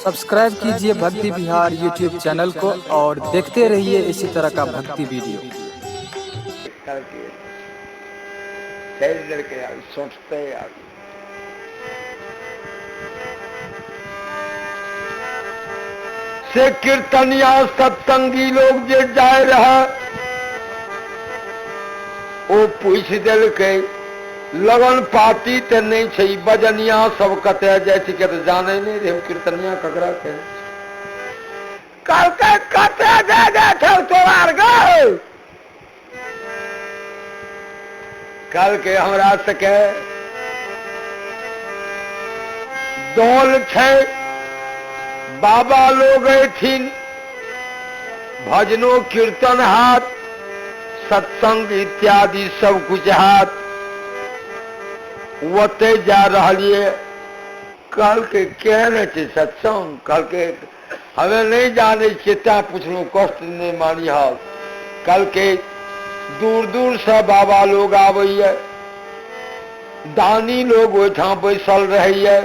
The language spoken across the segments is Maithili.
सब्सक्राइब कीजिए भक्ति बिहार यूट्यूब चैनल को और देखते रहिए इसी तरह का भक्ति वीडियो। कहलकै चलि देलकै, आब सोचतै। आब से कीर्तनिया सत्संगी लोग जे जाय रहे ओ पूछि देलकै, लगन पाती तऽ नहि छै, ई बजनिया सब कतय जाइ छै? किया तऽ जानै नहि रहै हम कीर्तनिया ककरा कहै छै। कहलकै कतय जाय जाइ छौ तोरा आर गौ? कहलकै हमरा सबके दल छै, बाबा लोग अयथिन, भजनो कीर्तन हाथ, सत्संग इत्यादि सब कुछ हाथ, ओतै जा रहलियै। कहलकै केहन होइ छै सत्संग? कहलकै हमे नहि जानै छियै तैं पुछलहुँ, कष्ट नहि मानी। हल कहलकै दूर दूरसँ बाबा लोग आबैए, दानी लोग ओहिठाम बैसल रहैए,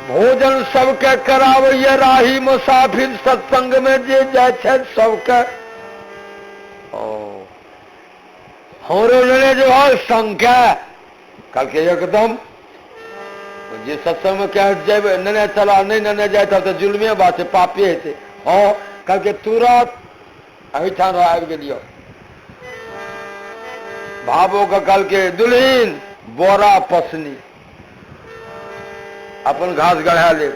भोजन सबके कराबैए, राही मुसाफिर सत्संगमे जे जाइ छथि सबके। ओ हमरो लेने जेबह संगके? कहलकै एकदम, जे सत्संगमे कह जेबै नेने चला, नहि नेने जाइ तब तऽ जुलमे बात छै, पापे हेतै। हँ, कहलकै तुरत एहिठाम आबि गेलियौ। भाबोके कहलकै दुल्हिन बोरा पसनी अपन घास गढ़ा लेब,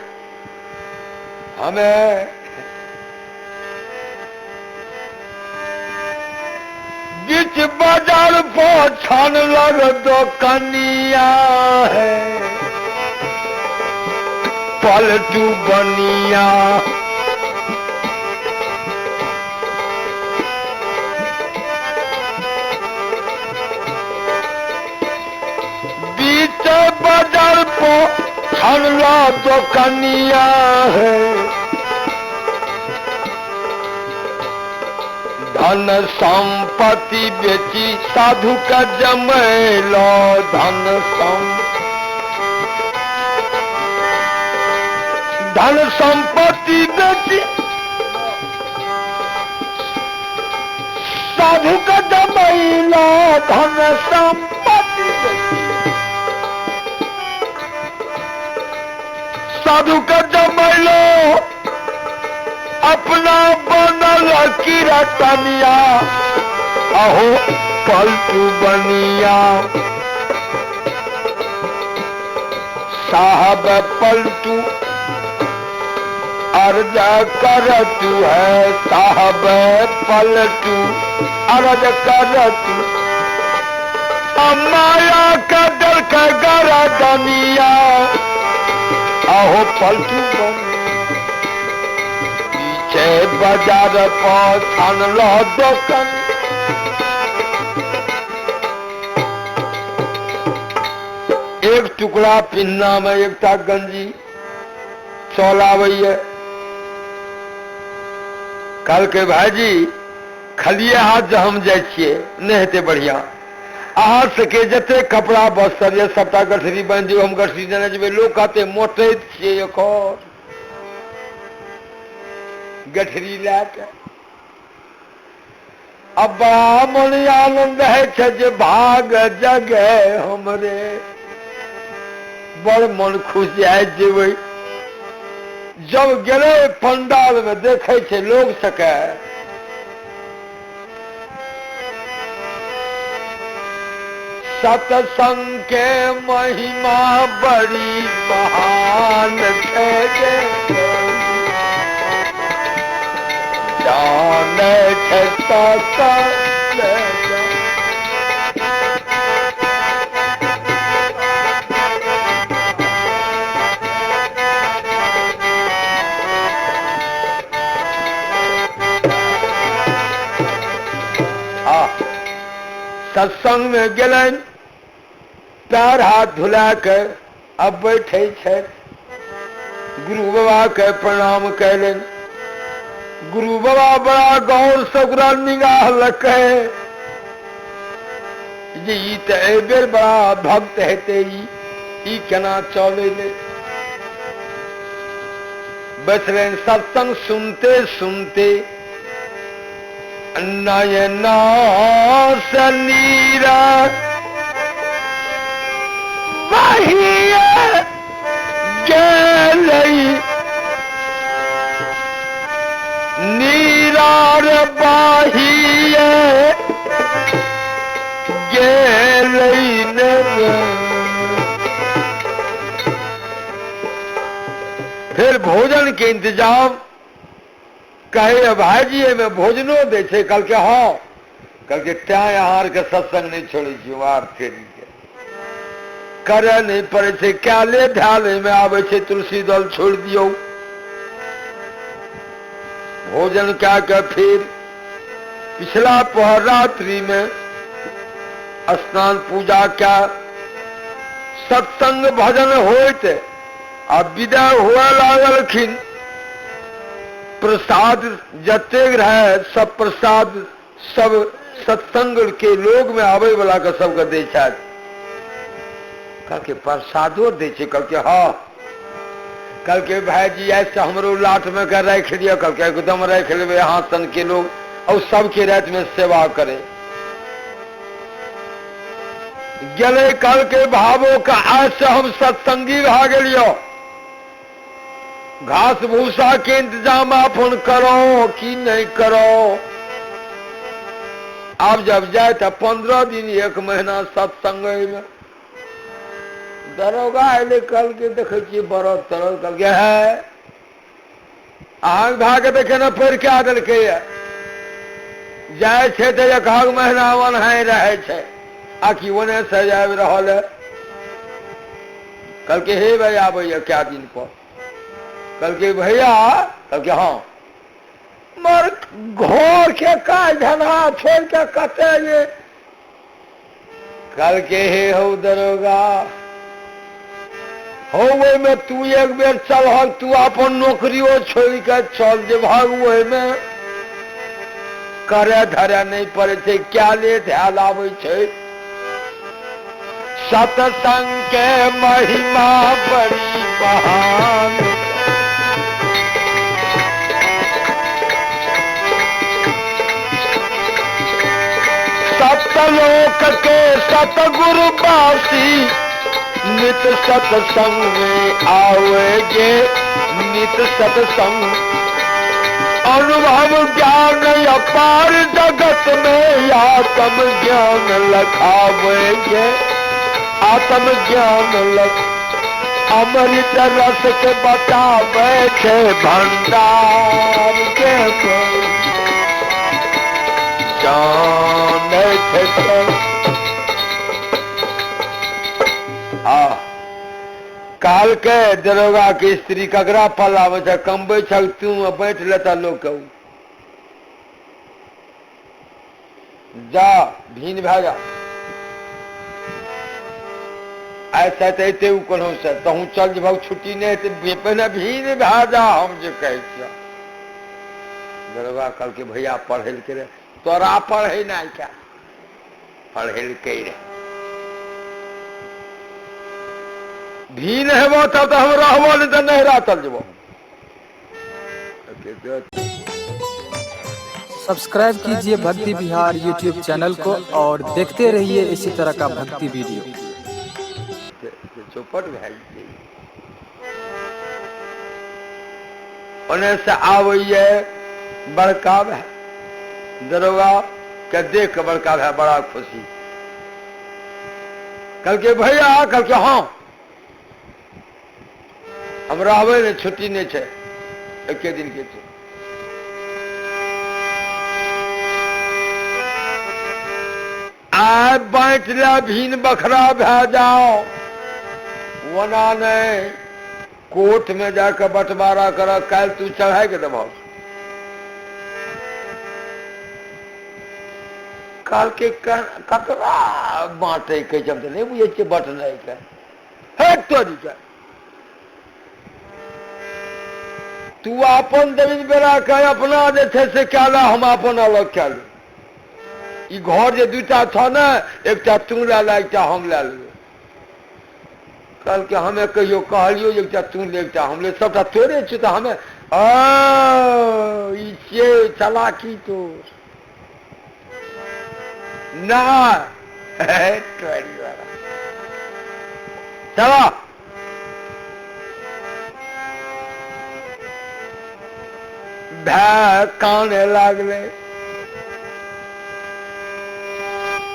हमे बीच बाजार पर छान लग दोकनिया है पलटू बनिया। बीच बाजार पर छान लग दोकनिया है, धन संपत्ति बेची साधु का जमैलो, धन संपत्ति बेची साधु का जमैलो, धन संपत्ति बेची साधु का जमैलो, अपना बनल कीर्तनिया अहो पलटू बनिया। साहब पलटू अर्ज करतू है, साहब पलटू अर्ज करतू, माया का डर का गरदनिया अहो पलटू बनिया। पीछे बाजार पर छानल दोकान, एक टुकड़ा पिन्ना में एकटा गंजी चल आबैए। कहलकै भाईजी खलिए हाथ जे हम जाइ छियै नहि हेतै बढ़िआँ, अहाँ सबके जते कपड़ा बस्तर यऽ सबटा गठरी बान्हि दियौ, हम गठरी देने जेबै। लोक कहतै मोटैत छियै एकर गठरी लए कऽ। अब बड़ा मन आनंद होइ छै जे भाग जगे हमरे, बड़ मन खुश जाइ जेबै। जब गेलै पंडाल में देखै छै लोग सके सत्संग के महिमा बड़ी महान छै, जानै छै सत्संग। सत्संग में गेलनि, पैर हाथ धुला के अब बैठे छथि, गुरु बाबा के प्रणाम कयलनि। गुरु बाबा बड़ा गौर से ओकरा निगाह लकै जे ई तऽ एहि बेर बड़ा भक्त हेतै, ई केना चलै। बैसलनि। सत्संग सुनते सुनते नयना से नीरा बहिए गेलै, नीरार बहिए गेलै ने। फिर भोजन के इंतजाम कहे भाईजी एहिमे भोजनो दै छै? कहलकै हँ। कहलकै तैं अहाँ आरके सत्संग नहि छोड़ै छी, आर फेरी के करय नहि पड़ै छै, कएले धैल एहिमे आबै छै, तुलसी दल छोड़ि दियौ। भोजन कए के फिर पिछला पहर रात्रि में स्नान पूजा कए सत्संग भजन होइत आ विदा हुए लागलखिन। प्रसाद जतेक रहे सब प्रसाद सब सत्संग के लोग में आबै वाला के सबके दै छथि। कहलकै प्रसादो दै छै? कहलकै हँ। कहलकै भाईजी ऐसे हमरो लाट में के राखि लिअ। कहलकै एकदम राखि लेबै, अहाँ सन के लोग और सबके राति में सेवा करे। गेलै कहलकै भावो के आज से हम सत्संगी भए गेलियो, घास भूसा के इंतजाम अपन करो कि नहीं करो। आब जब जाए तो 15 दिन 1 महीना सत्संग में दरोगा अयलै, कहलकै देखै छियै बरद तरद। कहलकै है अहाँके भाके देखे ने पढ़ि के आ देलकै, जाइ छै तऽ एक महीना ओनाहि रहै छै, आ कि ओने से आबि रहल है। कहलकै हे भाई आबैया क्या दिन पर। कहलकै भैया, कहलकै हँ। मर घर के काज धंधा छोड़ के कते ये? कहलकै हे हौ दरोगा हौ, ओहिमे तू एक बेर चलहक, तू अपन नौकरियो छोड़ि के चल जेबहक, ओहिमे करे धरे नहि पड़ै छै, क्या ले धैल आबै छै। सत्संग के महिमा बड़ी महान, सतलोक के सतगुरु बासी नित सत्संग में आवेगे, नित सत्संग अनुभव ज्ञान अपार जगत में आत्म ज्ञान लखावेगे, आत्म ज्ञान लख अमृत रस के बतावे छे भंडार के जाने थे। आ काल के दरोगा के स्त्री ककरा पलाबै छै, कमबै छै, तू बाँटि लेता लोक के, जा भीन भए जा। ऐसा तऽ अयतै ओ कोनहु से, तहूँ चल जेबहक, छुट्टी नहि हेतै, पहिने भीन भए जा, हम जे कहै छियह। दरोगा कहलकै भैया पढ़ेलकै रे, तोरा पढ़े नहि क्या पढ़ेलकै रे, भीन हेबो तब तऽ हम रहबो, नहि तऽ नहिरा चल जेबो। सब्सक्राइब कीजिए भक्ति बिहार यूट्यूब चैनल को और देखते रहिए इसी तरह का भक्ति वीडियो। चौपट भए जेतै। ओने से आबैये बड़का भाय, दरोगा के देख के बड़का भाय बड़ा खुशी। कहलकै भैया, कहलकै हँ, हम रहबै नहि, छुट्टी नहि छै, एके दिन के छै। आइ बाँटि ले भीन बखरा भए जाओ, ओना नहि कोर्ट में जाके बंटवारा कर, काल्हि तू चढ़ाई के देबह। कहलकै ककरा बाँटै के छै, हम तऽ नहि बुझै छियै बँटनाइ के। हे तोरी के, तू अपन जमीन बेरा के अपना जे छै से कए ले, हम अपन अलग कए लेब। ई घर जे दूटा छौ ने, एकटा तू लए ले, एकटा हम लए लेबै। कहलकै हमे कहियो कहलियौ जे एकटा तू ले एकटा हम ले, सबटा तोरे छौ। तऽ हमे ई छियै चलाकी तोर ना। चलो भाय काने लागले,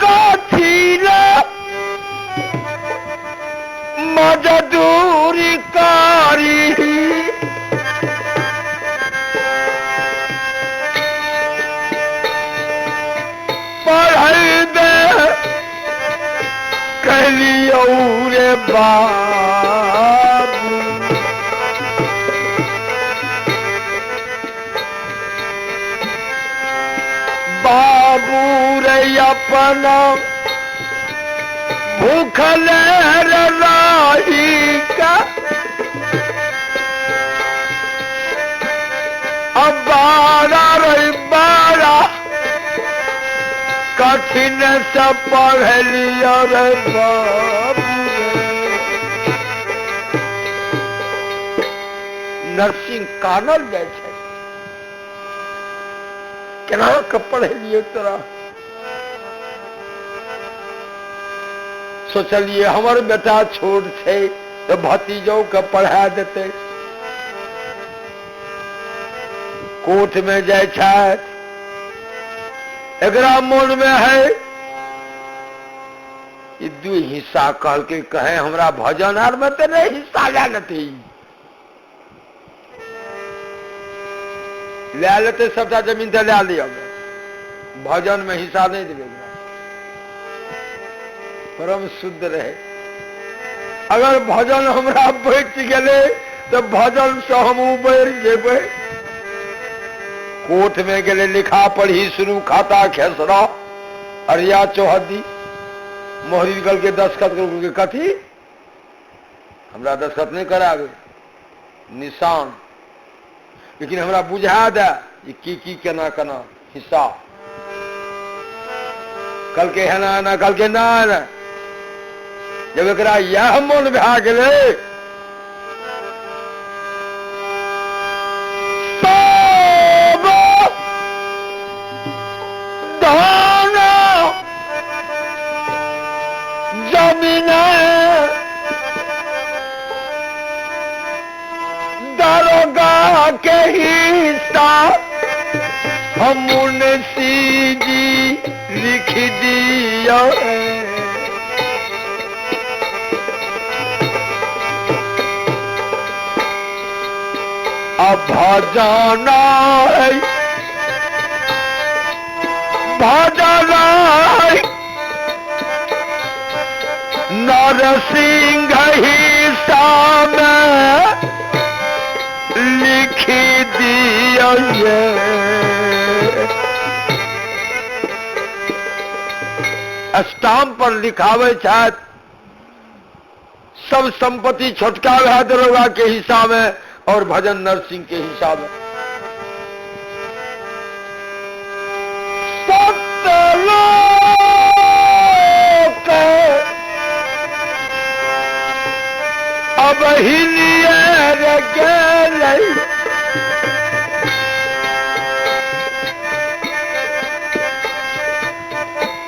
कथी ले मजदूरी कारी, पढ़ैबे कहलियौ रे बाबू। बाबू रे अपना भूखल रही का, अब बारा रे बारा कठिन से पढ़लियो रे बाबू। नरसिंह कानल जाइ छै, केना के पढ़ेलियै तोरा। सोचलिए हमर बेटा छोट छै तऽ भतीजो के पढ़ा देतै। कोर्ट में जाइ छथि, एकरा मन में है ई दू हिस्सा कहलकै, कहे हमरा भजन आर में तऽ नहि हिस्सा लए लेतै, लए लेतै सबटा जमीन तऽ लए लिअ, भजन में हिस्सा नहि देबै। परम शुद्ध रहे। अगर भजन हमरा बचि गेलै तऽ भजन से हम उबरि जेबै। कोर्ट में गेलै, लिखा पढ़ी शुरू, खाता खेसरा अरिया चौहद्दी मोहरी कहलकै दस्तखत करू। कथी हमरा दस्तखत नहि कराबे, निशान, लेकिन हमरा बुझा दे जे की की केना केना हिस्सा। कहलकै एना एना, कहलकै ना ना। जब एकरा इएह मन भए गेलै, सब धन जमीन दरोगा के हिस्सा हम मुंशी जी लिख दिया। अब भजना है भजना नरसिंह हिस्सा में लिख दिया। स्टाम्प पर लिखावे छथि सब संपत्ति छोटका भाय दरोगा के हिस्सा में और भजन नरसिंह के हिस्सा में। सतलोक अब हिलिए गेलै,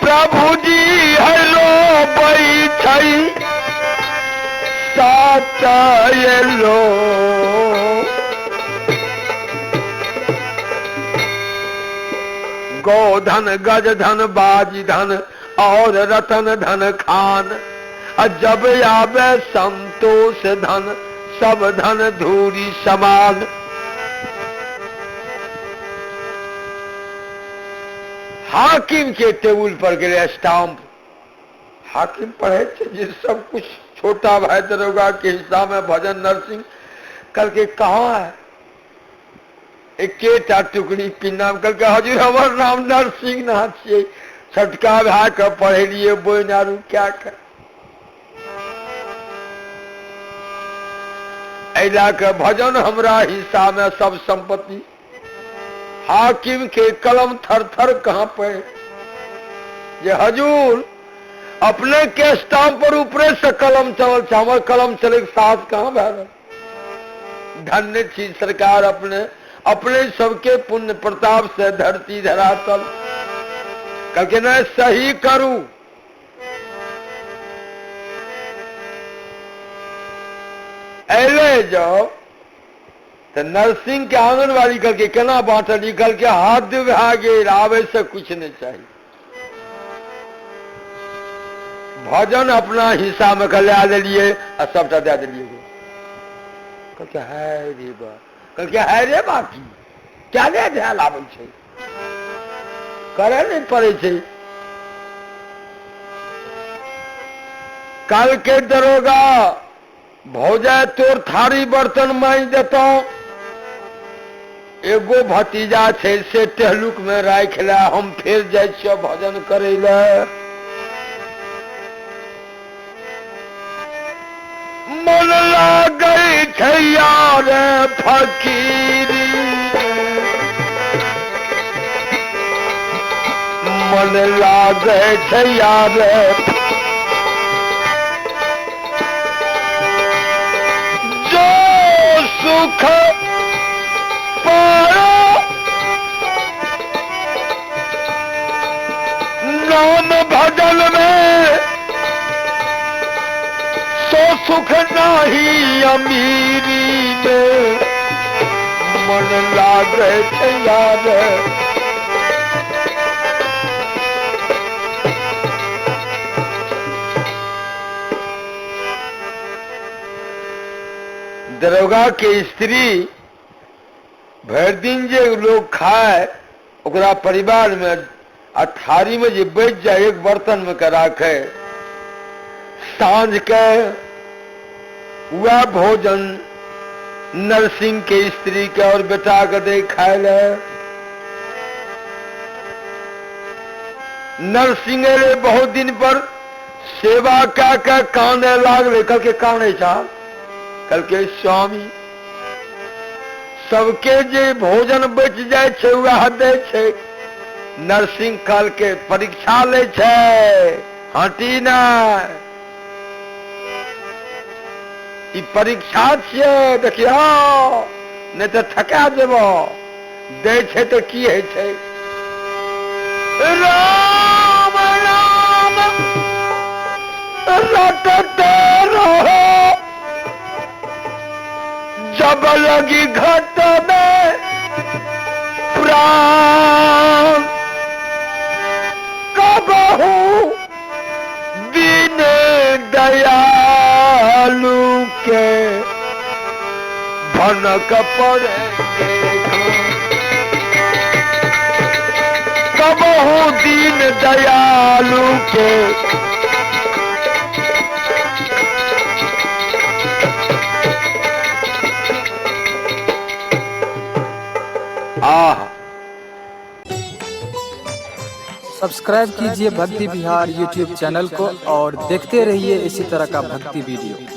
प्रभु जी हरो बैठै सात लो। गोधन गजधन बाजी धन और रतन धन खान, जब आवे संतोष धन सब धन धूरी समान। हाकिम के टेबुल पर गए स्टाम्प, हाकिम पढ़े थे जे सब कुछ छोटा भाई दरोगा के हिस्सा में भजन नरसिंह। कल के कहाँ है एकेटा टुकड़ी पिन्ना। कल के हजूर हमर नाम नरसिंह ना छियै, छोटका भाई के पढ़ेलिए बोइन आरू क्या कर। एहि लए के भजन हमरा हिस्सा में सब संपत्ति। हाकिम के कलम थर थर कहाँ पे जे हजूर अपने के स्टाम्प पर ऊपरे से कलम चलल छै, हमर कलम चले के साहस कहाँ भए रहल। धन्य छी सरकार, अपने अपने सबके पुण्य प्रताप से धरती धरातल। कहलकै नहि सही करू। अयलै जब तऽ नरसिंह के आंगनबाड़ी कहलकै केना बाँटल, ई कहलकै हद भए गेल, आबै से किछु नहि चाही। भजन अपना हिस्सा में के लए लेलियै आ सबटा दए देलियै। कहलकै हाय रे बा, कहलकै हाय रे बा, की क्या ले धयल आबै छै, करय नहि पड़ै छै। कहलकै दरोगा भौजाइ तोर थारी बर्तन माँजि देतौ, एगो भतीजा छै से टहलुक में राखि ले, हम फेर जाइ छियौ भजन करै लए। मन लागै छै यार फकीरी, मन लागै छै यार जो सुख पायो नाम भजन में, सो सुख नाही अमीरी में। मन लागे छै यार। दरोगा के स्त्री भरि दिन जे लोग खाए ओकरा परिवार में आ थारी में जे बचि जाए एक बर्तन में के राखे, साँझ के वह भोजन नरसिंह के स्त्री के और बेटा के दे खाए ले। नरसिंह रे बहुत दिन पर सेवा कै के काने लागले। कहलकै काने छा? कहलकै स्वामी सबके जे भोजन बचि जाइ छै वएह दै छै। नरसिंह कहलकै परीक्षा लै छै, हटी नहि, ई परीक्षा छियै, देखियौ नहि तऽ थका जेबो, दै छै तऽ की होइ छै। राम राम रटते रहो जब लगी घट में प्राण, कबहू दीन दयालु के भनक पड़ेंगे, कबहू दीन दयालु के। आह। सब्सक्राइब कीजिए भक्ति बिहार यूट्यूब चैनल को और देखते रहिए इसी तरह का भक्ति वीडियो।